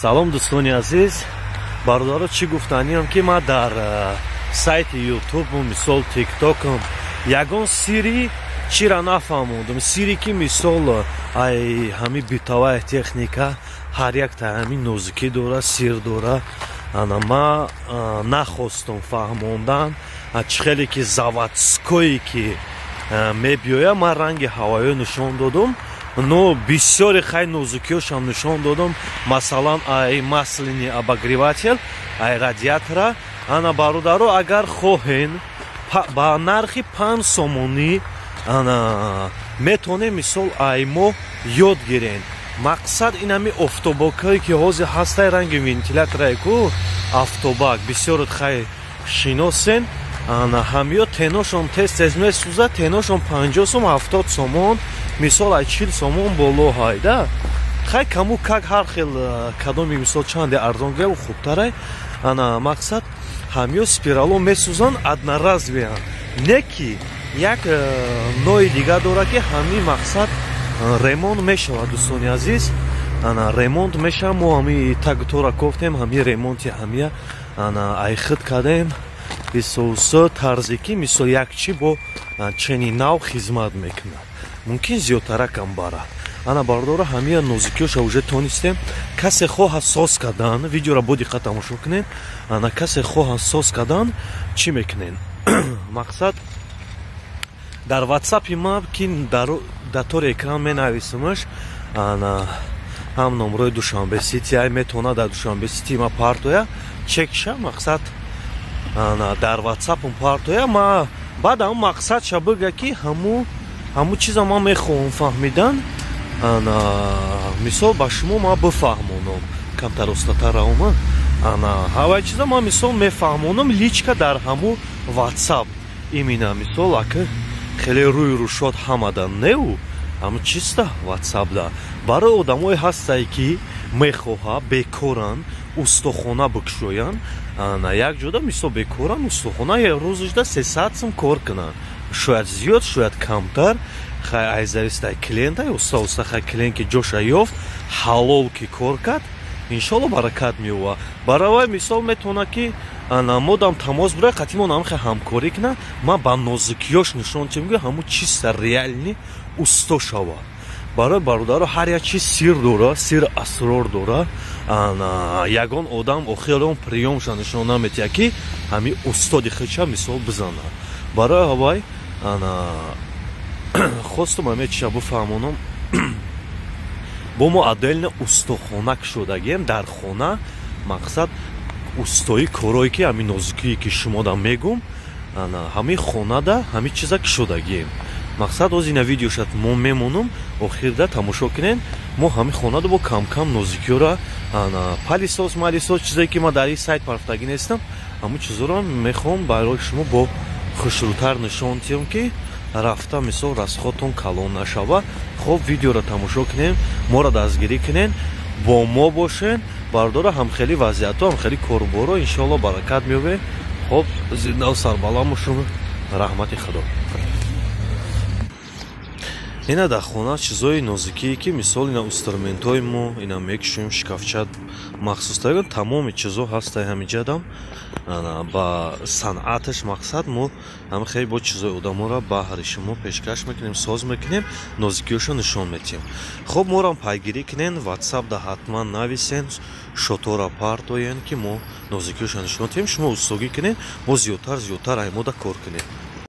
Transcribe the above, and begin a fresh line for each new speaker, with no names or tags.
Салом, дӯстони азиз, бародаро. Чӣ гуфтаниам, ки ман дар сайти Ютубу, мисол, Тиктокам ягон сири чира нафаҳмондам. Сире ки, мисол, ай ҳами бытовая техника ҳар якта ҳами нозукӣ дора, сир дора. Ана ма нахостум фаҳмондан. Чӣ хеле ки заводской ки мебиёя, ман ранги ҳавоё нишон додум, но бисёре хай нозукиёшам нишон додум. Масалан, ай масляный обогреватель, ай радиатора. Ана, бародаро, агар хоҳен, ба нархи 5 сомонӣ ана метонем, мисол, ай мо ёд гирен. Мақсад ин ҳами офтобакҳое ки ҳозир ҳастай, ранги вентилятора ку, автобак, бисёрот хай шиносен. Ана ҳамиё теношон тез тез месӯзад. Теношон 50 сом, 70 сомон, мисол, ай 40 сомон боло ҳайда. Хай, каму как ҳар хел, кадоми, мисол, чанде арзон гирав, хубтарай. Ана мақсад, ҳамиё спирало месӯзанд, одноразовыянд. Не ки як нои дигар дорад, ки ҳамин мақсад ремонт мешавад. Дӯстони азиз, ана ремонт мешавад. Мо ҳами тагтора кофтем, ҳами ремонти ҳамия ана айхид кардем бисоусо тарзе ки, мисол, як чи бо чени нав хизмат мекунад, мумкин зиёдтаракам барад. Ана, бардора, ҳамия нозукиёша уже тонистем. Касе хоҳад соз кардан, видеоро бо диққат тамошо кунед. Ана, касе хоҳад соз кардан, чӣ мекунед? Мақсад, дар Ватсапи ма, ки дар тори экран менависимаш, ана ҳам номрои Душанбе Сити ай, метавонад дар Душанбе Сити ма партоя чекша. Мақсад, ана дар Ватсапам партоя, ма баъд ҳамн мақсадша бига, ки ҳаму чиза ман мехоҳам фаҳмидан. Ана, мисол, ба шумо ма бифаҳмонам камтар устатар равома. Ана ҳавай чиза ман, мисол, мефаҳмонам личка дар ҳаму Ватсап. Имина, мисол, ака хеле рӯи рӯшод ҳамада неу ҳаму чиста Ватсапда барои одамое ҳастае, ки мехоҳа, бекоранд, устохона бикушоянд. Ана як ҷода, мисол, бекоранд, устохона рӯзашда 300 сум кор кунанд, шояд зиёд, шояд камтар. Хай, ай зависит ай клиента. Уста уста хай, клиент ки ҷоша ёфт, ҳалол ки кор кард, иншолло, баракат меёва. Баравай, мисол, метавонад, ки ана модам тамос бура, қатимон ҳамхе ҳамкорӣ кунад. Ман ба нозукиёш нишон чӣ мегӯям, ҳамун чиста реальный усто шавад. Барои бародаро, ҳар як чиз сир дора, сир асрор дора. Ана ягон одам охирон приёмша нишон наметиҳад, ки ҳамин устоди худша, мисол, бизанад. Барои ҳавай ана хостум ҳаме чиша бифаҳмонам. Бо мо отдельно устохона кушодагием дар хона. Мақсад, устои корое ки ҳамин нозукие ки шумода мегум, ана ҳамин хонада ҳамин чиза кушодагием. Мақсад, оз ина видеошат мо мемонам, охирда тамошо кунен. Мо ҳамин хонада бо камкам нозукиёра, ана пылесос, малисос, чизое ки ман дар ин сайт парафтагӣ нестам, ҳамун чизоро мехоҳам барои шумо бо хушрӯтар нишон диҳам, ки рафта, мисол, расходтон калон нашава. Хоб, видеоро тамошо кунем, моро дастгирӣ кунен, бо мо бошен, бардора. Ҳамхели вазъиятҳо, ҳамхели коруборо, иншоалло, баракат меёбед. Хоб, зиндаву сарбаланд бошум, раҳмати Худо. Ина дар хона чизои нозукие ки, мисол, ина инструментҳои мо, ина мекушоем, шкафча махсус тагон, тамоми чизо ҳастай ҳамиҷадам ба санъаташ. Мақсад, мо ҳама хеле бо чизои одаморо баҳри шумо пешкаш мекунем, соз мекунем, нозукиёшо нишон метиҳем. Хоб, морам пайгирӣ кунен, Ватсапда ҳатман нависен, шотора партоен, ки мо нозукиёшо нишон диҳем. Шумо устогӣ кунен, мо зиёдтар зиёдтар аймода кор кунем.